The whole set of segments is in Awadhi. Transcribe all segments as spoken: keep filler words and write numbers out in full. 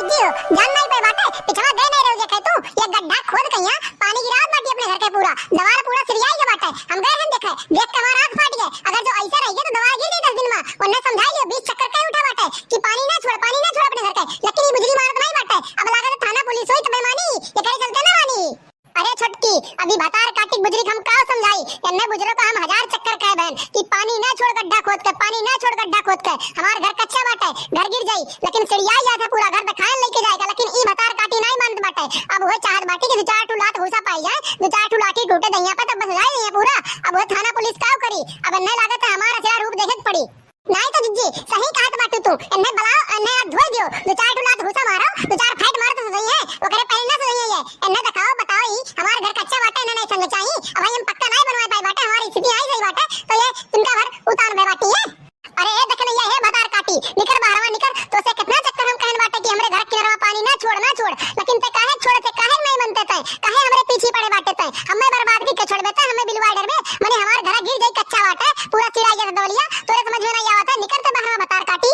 जियो, जान नाई पाए बाटे, पिछवा गए नाई रहो देखे तू, ये गड्ढा खोद के यहाँ पानी गिरावत बाटी अपने घर के पूरा, दवाल पूरा सिरियाई के बाटे, हम गए रहन देखे, देख के हमार आँख फाट गए, अगर जो ऐसा रह गए तो दवाल गिर जाई दस दिन में, वरना समझाई लियो, बीस चक्कर कई उठा बाटे कि पानी ना छोड़, पानी ना छोड़ अपने घर के, लेकिन ये बुझली मानत नाई बाटे, अब लागत है थाना पुलिस होई तबे मानी, ये करे चलते ना मानी। अरे छोटकी, अभी भतार काटी बुजुर्ग हम का समझाई? एन्ने बुजुर्ग का हम हजार चक्कर कहे बहन कि पानी ना छोड़ गड्ढा खोद के, पानी ना छोड़ गड्ढा खोद के। हमार घर कच्चा बाटे, घर गिर जाई, लेकिन सिड़ियाई जात है पूरा घर, देखाए लेके जाएगा, लेकिन ई भतार काटी नाई मानत बाटे। अब वह चाहत बाटी कि दो चार ठो लात घूसा पाई जाए, दो चार ठो लाठी टूटे दहिया पे, तब बस जाए ये पूरा। अब वह थाना पुलिस का करी? अब एन्ने लागत है हमार असला रूप देखे के पड़ी। नाई तो जिज्जी, सही कहत बाटू तू। एन्ने बलाओ, एन्ने हाथ धोई दियो। दो चार ठो लात घूसा मारो, दो चार फैट मारो तो सुधरी है। ओकरे पहले ना सुधरी है ये। एन्ने देखाओ, बताओ ई, हमार घर कच्चा बाटे, एन्ने नहीं समझ चाहिए। अब भाई हम पक्का नहीं बनवाए पाए बाटे, हमारी स्थिति आई सही बाटे। तो ये तुमका भर उतान भे बाटी है। अरे ए देख नहीं है, हे भतार काटी, निकर बाहरवा निकर। तो से कितना चक्कर हम कहन बाटे कि हमरे घर किनारवा पानी ना छोड़, ना छोड़। लेकिन ते काहे छोड़े थे, काहे नहीं बनते थे, काहे हमरे पीछे पड़े बाटे थे? हमें बर्बाद भी के छोड़बे थे, हमें बिलवा डरबे। मने हमार घर गिर जाई, कच्चा बाटे, पूरा चिरा गया था दवलिया। तोरे समझ में नहीं आवत है, निकल ते बाहर में भतार काटी।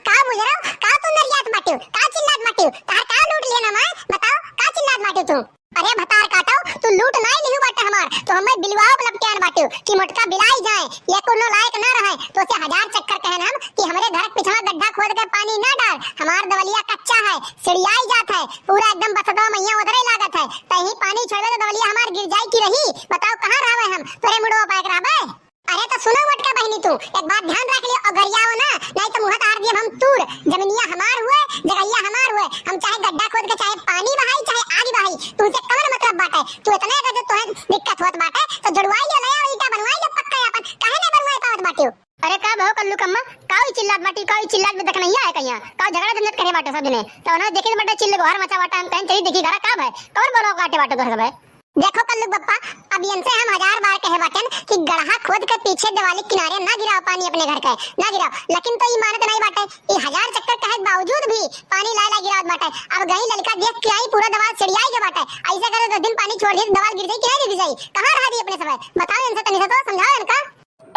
का बुझराव, का तू नरियात बाटियो, का चिल्लात बाटियो, तार का लूट लिया ना मैं, बताओ, का चिल्लात बाटियो तू? अरे भतार काटो, तू लूट नाई लिहू बाटे हमार, तो हमें बिलवाओ लपटियान बाटियो कि मोटका बिलाई जाए, ये कोनो लायक ना रहे। तो से हजार चक्कर कहन हम कि हमरे घर के पिछवा गड्ढा खोद के पानी ना डाल, हमार दवलिया कच्चा है, सिड़ियाई जात है, पूरा एकदम बसतवा मैया उधरे लागत है, तहीं पानी छोड़बे तो दवलिया हमार गिर जाई की रही? बताओ कहाँ रहबे हम, तोरे मुड़वा पाए के रहबे? अरे तो सुनो मोटका बहिनी तू, एक बात ध्यान रख लियो, अगरियाओ ना, नहीं तो मुँह तार दिए हम तूर। जमीनिया हमार हुए, जगहिया हमार हुए, हम चाहे गड्ढा खोद के चाहे पानी बहाई चाहे आग बहाई, तुमसे कवन मतलब बाटे? तू इतने अगर जो तोहे दिक्कत होत बाटे तो जोड़वाई ले, ले आओ ईटा बनवाई ले पक्का अपन, काहे नहीं बनवाए पावत बाटियो? अरे का भो कल्लू कम्मा, काऊ चिल्लात बाटी, काऊ चिल्लात में देख नहीं आए कहिया, काऊ झगड़ा झंझट करे बाटे सब जने, तो उन्हें देखे बाटे चिल्ले गोहर मचा बाटे, हम कहीं चली देखी घरा का भाई, कौन बोलो काटे बाटे तोहर सब है? देखो कल्लू बप्पा, अब इनसे हम हजार बार कहे बाटन कि गड़हा खोद के पीछे दिवाली किनारे ना गिराओ पानी अपने घर के, ना गिराओ। लेकिन तो ई मानत नहीं बाटे, ई हजार चक्कर कहे के बावजूद भी पानी लाए ला गिरावत बाटे। अब गई ललका देख के आई, पूरा दवाल सिड़ियाई के बाटे। ऐसे करे दस दिन पानी छोड़ दिए तो दवाल गिर जाई कि नहीं गिर जाई? कहाँ रहा दी अपने समय? बताओ इनसे, तनी से तो समझाओ इनका।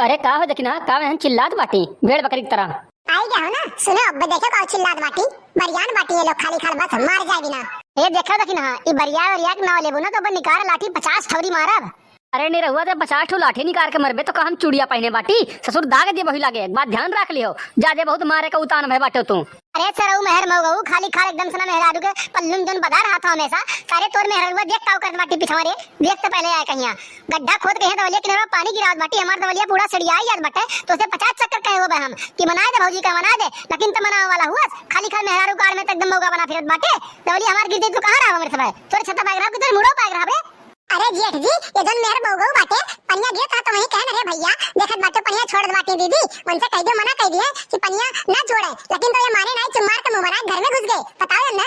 अरे का हो देखी ना, का में हम चिल्लात बाटी भेड़ बकरी की तरह। आई गया हो ना, सुनो, अब देखो का चिल्लात बाटी, बरियान बाटी ये लोग, खाली खाल बस मार जाए बिना। ए देखो देखी ना, ई बरिया बरिया के नाव लेबू ना तो अब निकार लाठी पचास ठौरी मारब। अरे निरहुआ, ते पचास ठो लाठी निकार के मरबे तो का हम चूड़िया पहने बाटी? ससुर दाग दे बहु लागे, एक बात ध्यान रख लियो, जादे बहुत मारे का उतान भय बाटो तू। अरे सरऊ मेहर मऊगऊ, खाली खाल एकदम से ना मेहरारू के पल्लू में जौन बधा रहा था हमेशा, सारे तोर मेहरारू देख का करत बाटी पिछवा रे, देख तो पहले आए कहिया। गड्ढा खोद के यहाँ दवलिया किनारा पानी गिरावत बाटी, हमार दवलिया पूरा सड़ियाई जात बाटे, तो उसे पचास चक्कर कहे होबे हम कि मनाए दे भौजी का, मनाए दे, लेकिन त मनावे वाला हुआ, खाली खाल मेहरारू गाड़ में तो एकदम मौका बना फिरत बाटे। दवलिया हमार गिर जाई तो कहाँ रहबे हमरे सब? तोरे छत्ता पाए रहबे कि तोरे मुड़ो पाए रहबे? अरे जेठ जी, ये जौन मेहर मऊगऊ बाटे, पनिया गिरत रहा तो वही कहन, "अरे भैया, देखत बाटे पनिया छोड़ दे बाटे दीदी, उनसे कह दियो, मना कह दिए कि पनिया ना छोड़े।" लेकिन तो ये माने नहीं, चुम्मार के मुँह बनाए घर में घुस गए। बताओ ना।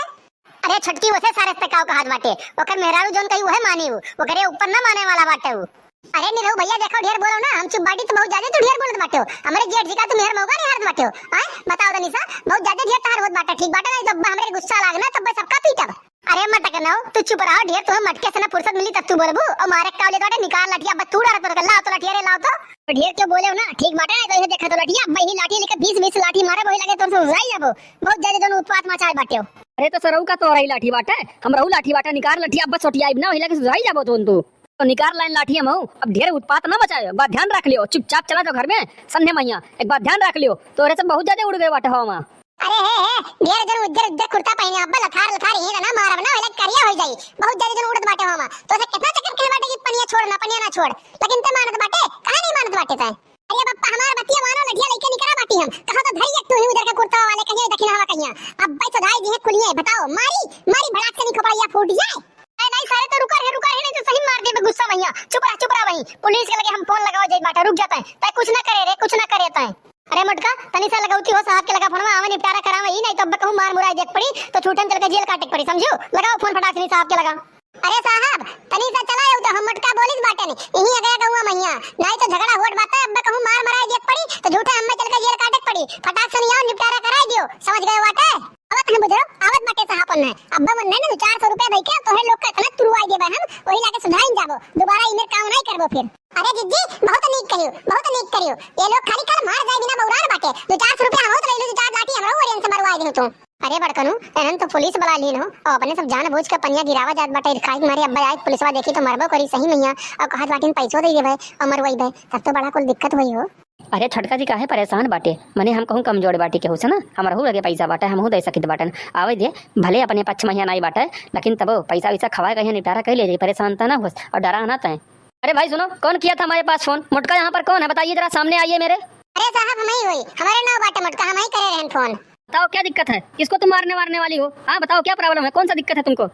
अरे छोटकी, वैसे सारे से काव कहत बाटे, ओकर मेहरारू जौन कही उहे मानी उ, ओकरे ऊपर ना माने वाला बाटे उ। अरे निरहू भैया, देखो ढेर बोलो ना, हम चुप बाटी तो बहुत ज्यादा तू ढेर बोलत बाटे हो। हमरे जेठ जी का तू मेहर मऊगा नहीं हारत बाटे हो। आय बताओ तनी सा, बहुत ज्यादा ढेर तहार होत बाटे, ठीक बाटे नहीं तो अब्बा हमरे गुस्सा लाग ना तब सबका पीटब। अरे मटक नौ, तू चुप रहो, ढेर तुम्हें मटके से ना फुर्सत मिली तब तू बोलबू। और मारे का बोले बाटे, निकाल लठिया, अब्बा तू डरत बरके, लाओ तो लठिया रे, लाओ तो। ढेर क्यों बोले हो ना, ठीक बाटे नहीं तो ये देखा तो लठिया, अब्बा यही लाठी लेके बीस बीस लाठी मारे, वही लगे तुमसे उजाई जाबो। बहुत ज्यादा दोनों उत्पात मचाए बाटे हो। अरे तो सरऊ का तोहरा ही लाठी बाटे, हमरहू लाठी बाटे, निकार लठिया, अब्बा सोटियाइब ना, वही लगे सुधाई जाबो तुम तू। तो निकार लाइन लाठी हमहू, अब ढेर उत्पात ना मचायो, एक बात ध्यान रख लियो, चुपचाप चला जाओ घर में, संध्या मैया, एक बात ध्यान रख लियो, तोहरे से बहुत ज्यादा उड़ गए बाटे हवा में। अरे हे, हे, ढेर जन उज्जर उज्जर कुर्ता पहने, अब्बा लथार लथार ही ना मारब ना, वही लगे करिया हो जाई, बहुत ज्यादा जन उड़त बाटे हवा में। तो से कितना चक्कर खेल बाटे कि पनिया छोड़ ना, पनिया ना छोड़, लेकिन ते मानत बाटे, काहे नहीं मानत बाटे ते? अरे बप्पा, हमार बतिया मानो, लठिया लेके निकरा बाटी हम। कहा तो धरी एक तू ही उधर के कुर्ता वाले, कहिया दखिना हवा कहिया। अब भाई सदाई जी है कुलिए, बताओ, मारी, मारी भड़ाक से नहीं खोपड़िया फूट जाए। ए, नहीं सारे तो रुका है, रुका है, नहीं तो सही मार देबे गुस्सा भैया। चुप रह, चुप रह वहीं। पुलिस के लगे हम फोन लगाओ जाई बाटा, रुक जाता है। तय कुछ ना करे रे, कुछ ना करे तय। अरे मोटका, तनी सा लगौती हो साहब के लगा फोनवा, आवे निपटारा करावे ही, नहीं तो अब कहूँ मार मुराई देख पड़ी, तो छूटन चल के जेल काटे के पड़ी, समझू? लगाओ फोन फटाक से साहब के लगा। अरे साहब, तनी सा चला आऊ तो हम मोटका बोलित बाटे ने, यहीं आ गया गौवा मैया, नहीं तो झगड़ा होट बाटे, अब कहूँ मार मराई देख पड़ी, तो झूठे हमें चल के जेल काटे के पड़ी। फटाक से नहीं आओ, निपटारा कराई दियो, समझ गए बाटे? आवत हम बुझरो, आवत बाटे साहब ने, अब मन नहीं ना दो चार सौ रुपया दे के तोहे लोग का इतना तुरवाई देबे हम, वही लाके सुधाइन जाबो, दोबारा इमेर काम नहीं करबो फिर। अरे जिज्जी, बहुत नीक कहियो, बहुत नीक करियो, ये लोग खाली खाल मार जाए बिना बौरान बाटे, दो चार सौ रुपया हम तो ले लो, दो चार लाठी हमरो ओरियन से मरवाई दे तू। अरे बड़कनू, एहन तो पुलिस बला लीन हो, और अपने सब जानबूझ के पनिया गिरावा जात बाटे, ईर्खाई के मारे अब्बा आए, पुलिसवा देखी तो मरबो करी सही मइया, और कहत बाटिन पैसो दे देबे और मरवइबे, तब तो बड़ा कुल दिक्कत होई हो। अरे छोटका जी काहे परेशान बाटे, मने हम कहूँ कमजोर बाटी केहू से ना, हमरहू लगे पैसा बाटे, हमहू दे सकित बाटन, आवे दे, भले अपने पक्ष मइया नाई बाटे, लेकिन तबो पैसा वैसा खवाए कहिया निपटारा कर ले जाई, परेशान त ना होस और डरा ना तय। अरे भाई सुनो, कौन किया था हमारे पास फोन? मोटका यहाँ पर कौन है, बताइए जरा, सामने आइए मेरे। अरे साहब, हमही होई, हमरे नाव बाटे मोटका, हमही करे रहन फोन। बताओ क्या दिक्कत है, किसको तुम मारने वारने वाली हो? हाँ बताओ क्या प्रॉब्लम है, कौन सा दिक्कत है तुमको?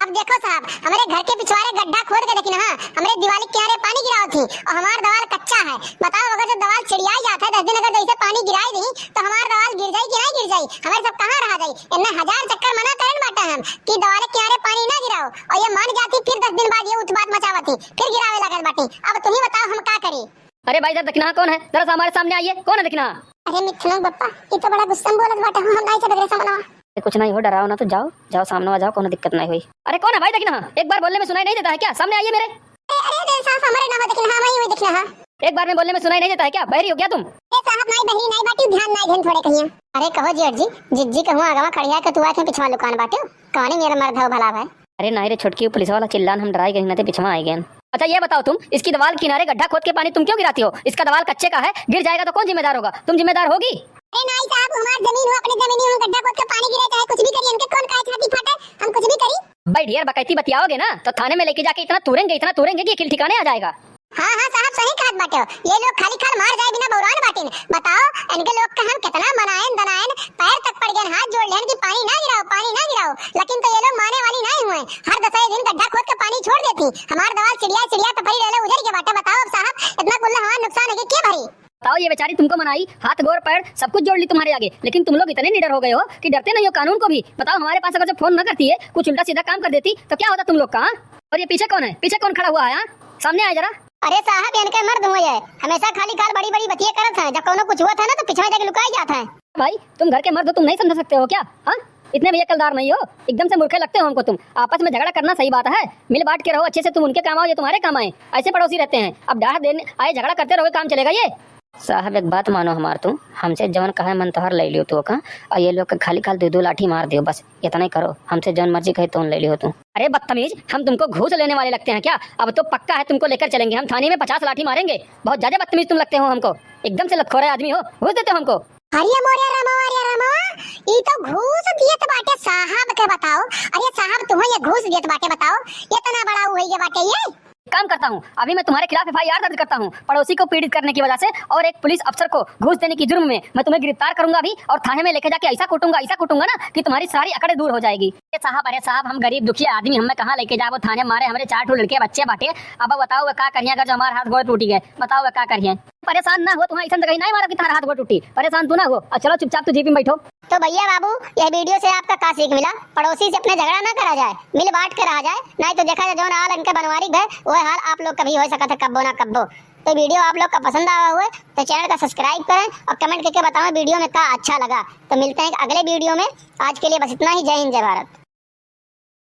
अब देखो साहब, हमरे घर के पिछवारे गड्ढा खोद के देखी ना, हाँ, हमरे दीवाल के किनारे पानी गिरावत ही और हमार दवाल कच्चा है। बताओ अगर जो दवाल चिड़ियाई जात है, दस दिन अगर जैसे पानी गिराई दी तो हमार दवाल गिर जाई कि नहीं गिर जाई? हमरे सब कहाँ रहा जाई? इन्ना हजार चक्कर मना करन बाटे हम कि दवाल के किनारे पानी ना गिराओ, और ये मान जाती फिर दस दिन बाद ये उत्पात मचावत ही, फिर गिरावे लागत बाटी। अब तुम ही बताओ हम का करी? अरे भाई, इधर दखिनहा कौन है? जरा सा हमारे सामने आइए, कौन है दखिनहा? अरे मिथुन बप्पा, ये तो बड़ा गुस्सा में बोलत बाटे, हम नहीं चल सामने। अरे कुछ नहीं हो, डराओ ना, तो जाओ, जाओ सामने आ जाओ, कोनो दिक्कत नहीं हुई। अरे कौन है भाई दखिनहा? एक बार बोलने में सुनाई नहीं देता है क्या? सामने आइए मेरे। अरे, अरे, अरे, साहब, हमारे नाम है दखिनहा, हम ही हुई दखिनहा। एक बार में बोलने में सुनाई नहीं देता है क्या? बहरी हो क्या तुम? ए साहब, नाई बहरी नाई बाटी, ध्यान नाई देन थोड़े कहिया। अरे कहो जेठ जी, जिज्जी कहूँ आगवा खड़िया के तू आके पिछवा लुकान बाटे, कौने मेरा मर्द हो भला भाई? अरे नाई रे छोटकी, उ पुलिस वाला चिल्लान हम डराई गई ना, ते पिछवा आई गए। अच्छा ये बताओ तुम, इसकी दीवार किनारे गड्ढा खोद के पानी तुम क्यों गिराती हो? इसका दीवार कच्चे का है, गिर जाएगा तो कौन जिम्मेदार होगा? तुम जिम्मेदार होगी? अरे नाई साहब, हमार जमीन हो, अपने जमीन हो, हम गड्ढा खोद के पानी गिरे चाहे कुछ भी करी, इनके कौन काहे छाती फाटे, हम कुछ भी करी। भाई ढेर बकैती बतियाओगे ना तो थाने में लेके जाके इतना तूरेंगे, इतना तूरेंगे कि अकिल ठिकाने आ जाएगा। हाँ, हाँ साहब, सही कहत बाटे हो। ये लोग खाली खाल मार जाए बिना बौरान बाटिन। बताओ, इनके लोग का हम कितना मनाएन दनाएन, पैर तक पड़ गए, हाथ जोड़ लेन कि पानी ना गिराओ, पानी ना गिराओ, लेकिन तो ये लोग माने वाली नहीं हुए। हर दसरे दिन गड्ढा खोद के पानी छोड़ देती। हमार दवाल चिड़िया चिड़िया टपरी लेले उजर के बाटे। बताओ अब साहब, इतना कुल्ला हमार नुकसान है कि के भरी? बताओ, ये बेचारी तुमको मनाई, हाथ गोर पैर सब कुछ जोड़ ली तुम्हारे आगे, लेकिन तुम लोग इतने निडर हो गए हो कि डरते नहीं हो कानून को भी। बताओ, हमारे पास अगर जो फोन न करती है, कुछ उल्टा सीधा काम कर देती तो क्या होता तुम लोग का, हाँ? और ये पीछे कौन है? पीछे कौन खड़ा हुआ है, हाँ? सामने आए जरा। अरे साहब, इनके मर्द हुए है, हमेशा खाली खाल बड़ी बड़ी बतिये करत हैं, जब कौनो कुछ हुआ था ना तो पिछवा जाके लुकाई जात हैं। भाई, तुम घर के मर्द हो, तुम नहीं समझ सकते हो क्या? हाँ, इतने भी अकलदार नहीं हो, एकदम से मूर्खे लगते हो हमको तुम। आपस में झगड़ा करना सही बात है, मिल बांट के रहो, अच्छे से तुम उनके काम आओ, ये तुम्हारे काम आए। ऐसे पड़ोसी रहते हैं, अब डाह देने आए, झगड़ा करते रहोगे, काम चलेगा ये? साहब, एक बात मानो हमार तू, हमसे जवन कहे मन तोहर ले लियो तू ओका, और ये लोग के खाली खाल दो दो लाठी मार दियो, बस इतना ही करो, हमसे जवन मर्जी कहे तवन ले लियो तू। अरे बदतमीज, हम तुमको घूस लेने वाले लगते हैं क्या? अब तो पक्का है, तुमको लेकर चलेंगे हम थाने में, पचास लाठी मारेंगे। बहुत ज्यादा बदतमीज तुम लगते हो हमको, एकदम से लतखोरे आदमी हो, घूस देते हो हमको। अरे मोरे रामा, अरे रामा, ई तो घूस दियत बाटे साहब के, बताओ। अरे साहब, तुहैं ये घूस दियत बाटे, बताओ, इतना बड़ा हुई ये बाटे ये। काम करता हूँ, अभी मैं तुम्हारे खिलाफ एफ आई आर दर्ज करता हूँ, पड़ोसी को पीड़ित करने की वजह से और एक पुलिस अफसर को घूस देने की जुर्म में मैं तुम्हें गिरफ्तार करूंगा अभी, और थाने में लेके जाके ऐसा कूटूंगा, ऐसा कूटूंगा ना कि तुम्हारी सारी अकड़ दूर हो जाएगी। अरे साहब, अरे साहब, हम गरीब दुखिया आदमी, हमें कहाँ लेके जाबो थाने, मारे हमरे चार ठो लड़के बच्चे बाटे। अब बताओ वे का करिए, अगर जो हमारा हाथ गोड़ टूटी गए, बताओ वे का करिए? परेशान ना हो, तुम्हारा ऐसा तो कहीं नहीं मारा कि तुम्हारा हाथ गोड़ टूटी। परेशान तू ना हो, और चलो चुपचाप तू जीप में बैठो। तो भैया बाबू, यह वीडियो से आपका का सीख मिला? पड़ोसी से अपने झगड़ा ना करा जाए, मिल बांट के रहा जाए, नहीं तो देखा जाए जौन हाल इनके बनवारी गए, वह हाल आप लोग कभी हो सकत है कब्बो ना कब्बो। तो वीडियो आप लोग का पसंद आवा हुए तो चैनल का सब्सक्राइब करें और कमेंट करके बताओ वीडियो में का अच्छा लगा। तो मिलते हैं अगले वीडियो में, आज के लिए बस इतना ही। जय हिंद, जय भारत।